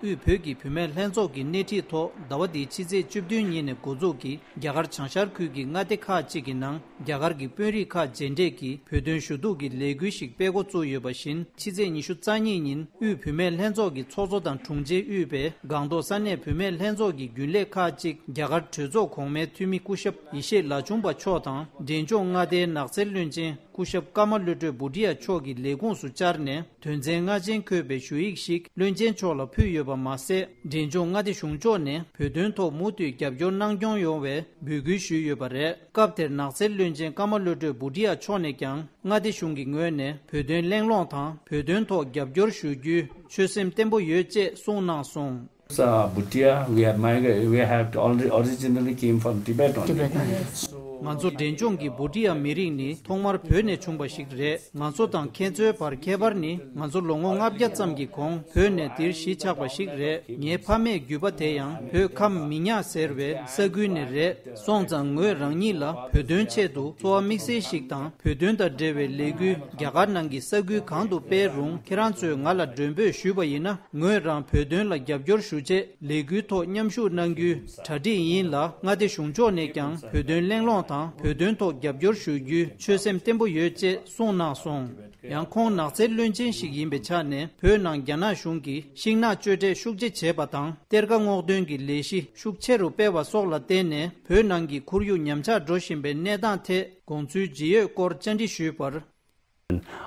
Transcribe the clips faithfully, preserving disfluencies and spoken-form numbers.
དབུས་བོད་ཀྱི་བུད་མེད་ལྷན་ཚོགས་ཀྱི་སྣེ་ཁྲིད་ཐོག་ཟླ་བ་འདིའི་ཕྱི་ཚེས་བཅུ་བདུན་ཉིན་ནས་འགོ་འཛུགས་ཀྱིས་རྒྱ་གར་བྱང་ཤར་ཁུལ་གྱི་མངའ་སྡེ་ཁག་ཅིག་གི་ནང་རྒྱ་གར་གྱི་དཔོན་རིགས་ཁག་མཇལ་འཕྲད་ཀྱིས་བོད་དོན་ཞུ་གཏུག་གི་ལས་འགུལ་ཞིག་སྤེལ་འགོ་བཙུགས་ཡོད་པ་བཞིན། ཕྱི་ཚེས་ཉི་ཤུ་རྩ་གཉིས་ཉིན་དབུས་བུད་མེད་ལྷན་ཚོགས་ཀྱི་ཚོགས་གཙོ་དང་དྲུང་ཆེ་དབུས་པའི་སྒང་ཏོག་ས་གནས་བུད་མེད་ལྷན་ཚོགས་ཀྱི་རྒྱུན་ལས་ཁག་ཅིག་རྒྱ་གར་གྲོས་ཚོགས་གོང་མའི་འཐུས་མི་སྐུ་ཞབས་ཡེ་ཤེས་ལ་ཆུང་པ་མཆོག་དང་འབྲས་ལྗོངས་མངའ་སྡེའི་ནགས་ཚལ་བློན་ཆེན་སྐུ་ཞབས་ཀརྨ་བློ་གྲོས་བྷུ་ཏི་ཡ་མཆོག་གི་ལས་ཁུངས་སུ་བཅར་ནས། དོན་ཚན་ལྔ་ཅན་འཁོད་པའི་ཞུ་ཡིག་ཞིག་བློན་ཆེན་མཆོག་ལ་ཕུལ་ཡོད་པ་མ་ཟད། འབྲས་ལྗོངས་མངའ་སྡེ་གཞུང་ཕྱོགས་ནས་བོད་དོན་ཐོག་མུ་མཐུད་རྒྱབ་སྐྱོར་གནང་སྐྱོང་ཡོང་བའི་འབོད་སྐུལ་ཞུས་ཡོད་པ་རེད། སྐབས་དེར་ནགས་ཚལ་བློན་ཆེན་ཀརྨ་བློ་གྲོས་བྷུ་ཏི་ཡ་མཆོག་ནས་ཀྱང་། མངའ་སྡེ་གཞུང་གི་ངོས་ནས་བོད་དོན་གླེང་སློང་དང་བོད་དོན་ཐོག་རྒྱབ་སྐྱོར་ཞུ་རྒྱུའི་ཆོད་སེམས་བརྟན་པོ་ཡོད་ཅེས་གསུངས་གནང་སོང་། Uh, Bhutia, we have migra- we have already originally came from Tibet only. Tibet. So ང་ཚོ་འབྲས་ལྗོངས་ཀྱི་བྷུ་ཏི་ཡ་མི་རིགས་ནི་ཐོག་མར་བོད་ནས་བྱུང་བ་ཞིག་རེད། ང་ཚོ་དང་ཁྱེད་ཚོའི་བར་ཁྱད་པར་ནི། ང་ཚོ་ལོ་ངོ་ལྔ་བརྒྱ་ཙམ་གྱི་གོང་བོད་ནས་འདིར་གཞིས་ཆགས་པ་ཞིག་རེད། ངའི་ཕ་མེས་རྒྱུད་པ་དེ་ཡང་བོད་ཁམས་མི་ཉག་ཟེར་བའི་ས་ཁུལ་ནས་རེད། སོང་ཙང་ངོས་རང་ཉིད་ལ་བོད་དོན་ཆེད་དུ་འཚོ་བ་དམིགས་བསལ་ཞིག་དང་བོད་དོན་དང་འབྲེལ་བའི་ལས་འགུལ་རྒྱ་གར་ནང་གི་ས་ཁུལ་གང་དུ་སྤེལ་རུང་། ཁྱེད་རང་ཚོས་ང་ལ་མགྲོན་འབོད་ཞུས་པ་ཡིན་ན། ངོས་རང་བོད་དོན་ལ་རྒྱབ་སྐྱོར་ཞུ་ཆེད་ལས་འགུལ་ཐོག་མཉམ་ཞུགས་གནང་རྒྱུའི་གྲ་སྒྲིག་ཡིན་ལ། མངའ་སྡེ་གཞུང་ཕྱོགས་ནས་ཀྱང་བོད་དོན་གླེང་སློང་དང་བོད་དོན་ཐོག་རྒྱབ་སྐྱོར་ཞུ་རྒྱུའི་ཆོད་སེམས་བརྟན་པོ་ཡོད་ཅེས་གསུངས་གནང་སོང་། ཡང་ཁོང་ནགས་ཚལ་བློན་ཆེན་ཞིག་ཡིན་པའི་ཆ་ནས། བོད་ནང་རྒྱ་ནག་གཞུང་གིས་ཤིང་ནགས་གཅོད་འབྲེག་ཤུགས་ཆེ་བྱས་པ་དང་། གཏེར་ཁ་སྔོག་འདོན་གྱི་ལས་གཞི་ཤུགས་ཆེ་རུ་སྤེལ་བ་སོགས་ལ་བརྟེན་ནས། བོད་ནང་གི་ཁོར་ཡུག་ཉམས་ཆག་འགྲོ་བཞིན་པའི་གནས་སྟངས་ཐད་དགོངས་ཚུལ་ཇི་ཡོད་སྐོར་བཅར་འདྲི་ཞུས་པར།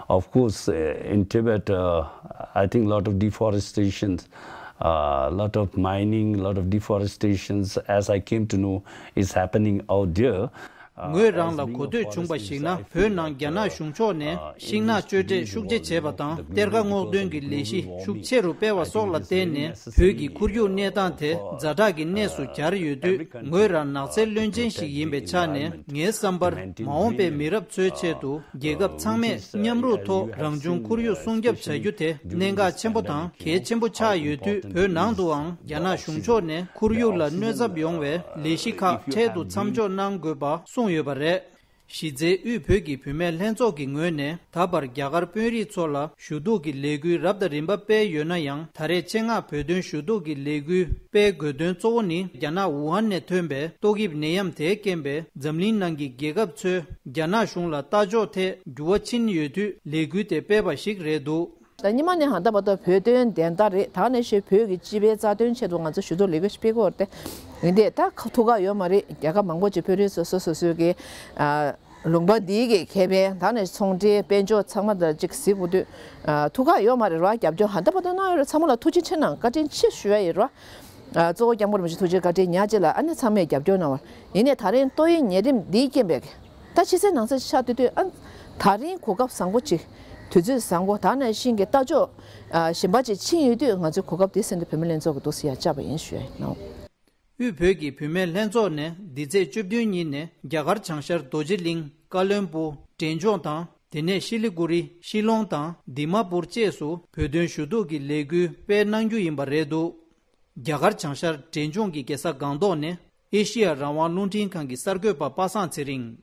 Of course, uh, in Tibet, uh, I think lot of deforestation, a lot of mining, lot of deforestations, as I came to know, is happening out there. Uh, ངོས་རང་ལ་གོ་ཐོས་བྱུང་བ་ཞིག་ན། བོད་ནང་རྒྱ་ནག་གཞུང་ཕྱོགས་ནས་ཤིང་ནགས་གཅོད་འབྲེག་ཤུགས་ཆེ་བྱས་པ་དང་། གཏེར་ཁ་སྔོག་འདོན་གྱི་ལས་གཞི་ཤུགས་ཆེ་རུ་སྤེལ་བ་སོགས་ལ་བརྟེན་ནས། བོད་ཀྱི་ཁོར་ཡུག་གནས་སྟངས་དེ་ཛ་དྲག་གི་གནས་སུ་གྱར་ཡོད་དུས། ངོས་རང་ནགས་ཚལ་བློན་ཆེན་ཞིག་ཡིན་པའི་ཆ་ནས། ངའི་བསམ་པར་མ་འོངས་པའི་མི་རབས་ཚོའི་ཆེད་དུ། རྒྱལ་ཁབ་ཚང་མས་མཉམ་རུབ་ཐོག་རང་བྱུང་ཁོར་ཡུག་སྲུང་སྐྱོབ་བྱ་རྒྱུ་དེ་གནད་འགག་ཆེན་པོ་དང་གལ་ཆེན་པོ་ཆགས་ཡོད་དུས། བོད་ནང་དུའང་རྒྱ་ནག་གཞུང་ཕྱོགས་ནས་ཁོར་ཡུག་ལ་གནོད་ཚབས་ཡོང་བའི་ལས་གཞི་ཁག་འཕྲལ་དུ་མཚམས་འཇོག་གནང་དགོས་པ་གསུངས་ཡོད་པ་རེད། གཞི་རྩའི་དབུས་བོད་ཀྱི་བུད་མེད་ལྷན་ཚོགས་ཀྱི་ངོས་ནས། ད་བར་རྒྱ་གར་དཔོན་རིགས་ཚོ་ལ་ཞུ་གཏུག་གི་ལས་འགུལ་རབ་དང་རིམ་པ་སྤེལ་ཡོད་ན་ཡང་། ད་རེས་ཆེད་མངགས་བོད་དོན་ཞུ་གཏུག་གི་ལས་འགུལ་སྤེལ་དགོས་དོན་གཙོ་བོ་ནི། རྒྱ་ནག་ཝུ་ཧན་ནས་ཐོན་པའི་ཏོག་དབྱིབས་ནད་ཡམས་དེའི་རྐྱེན་པས། འཛམ་གླིང་ནང་གི་རྒྱལ་ཁབ་ཚོས་རྒྱ་ནག་གཞུང་ལ་ལྟ་ཕྱོགས་ཐད་འགྱུར་བ་ཕྱིན་ཡོད་དུས། ལས་འགུལ་དེ་སྤེལ་བ་ཞིག་རེད་འདུག། ད་སྔོན་མ་ནས་ཧང་ད་བར་དུ་བོད་དོན་བདེན་མཐའ་རེད། ད་ནས་ཞུ་བོད་ཀྱི་སྤྱི་པའི་རྩ་དོན་ཆེད་དུ་ང་ཚོ་ཞུ་གཏུག་ལས་འགུལ་ཞིག་སྤེལ་དགོས་རེད་དེ། ཡིན་དེ་ད་ཁ་ཐུགས་ཁག་ཡོད་མ་རེད། རྒྱལ་ཁབ་མང་པོ་ཅིག་དཔོན་རིགས་སོ་སོ་སོ་སོའི་གི་ཨ་ལུང་པ་འདིའི་གི་ཁེ་ཕན། ད་ནས་ཚོང་འབྲེལ་དཔལ་འབྱོར་ཚང་མ་དང་ཅིག་གཟིགས་དགོས་དུས། ཨ་ཐུགས་ཁག་ཡོད་མ་རེད་ར། རྒྱབ་སྐྱོར་ཧང་ད་བར་དུ་གནང་ཡོད་རེད། ཚང་མ་ལ་ཐུགས་རྗེ་ཆེ་གནང་། བཀའ་དྲིན་ཆེ་ཞུ་ཡ་ཡིན་ར། ཨ་གཙོ་བོ་སྐྱབས་མགོན་རིན་པོ་ཆེ་ཐུགས་རྗེ་བཀའ་དྲིན་ཉག་གཅིག་ལ་ཨ་ནི་ཚང་མས་རྒྱབ་སྐྱོར་གནང་བ་ཡིན་ནས། ད་རིང་ཏོག་དབྱིབས་ནད་རིམས་འདིའི་རྐྱེན་པས། ད་ཕྱི་གསལ་ནང་གསལ་ཆགས་བསྡད་དུས། ཨ་ད་རིང་གོ་སྐབས་བཟང་པོ་ཅིག། དུས་ཚོད་བཟང་པོ། ད་ནང་བཞིན་གྱི་ལྟ་ཕྱོགས་ཨ་གཞན་པ་ཅིག་ཕྱིན་ཡོད་དུས། ང་ཚོའི་གོ་སྐབས་འདི་སེམས་ཏེ་བུད་མེད་ལྷན་ཚོགས་ཀྱི་འདུག་སེ་ཡར་བཅར་བ་ཡིན་ཞུ་ཡ་ཡིན་ནོ། དབུས་བོད་ཀྱི་བུད་མེད་ལྷན་ཚོགས་ནས་འདི་ཚེས་བཅུ་བདུན་ཉིན་ནས་རྒྱ་གར་བྱང་ཤར་རྡོ་རྗེ་གླིང་། ཀ་བློན་སྦུག། འབྲས་ལྗོངས་དང་། དེ་ནས་ཤི་ལི་གུ་རི། ཤི་ལོང་དང་། དི་མ་པུར་བཅས་སུ་བོད་དོན་ཞུ་གཏུག་གི་ལས་འགུལ་སྤེལ་གནང་རྒྱུ་ཡིན་པ་རེད་འདུག། རྒྱ་གར་བྱང་ཤར་འབྲས་ལྗོངས་ཀྱི་རྒྱལ་ས་སྒང་ཏོག་ནས་ཨེ་ཤི་ཡ་རང་དབང་རླུང་འཕྲིན་ཁང་གི་གསར་འགོད་པ་པ་སངས་ཚེ་རིང་།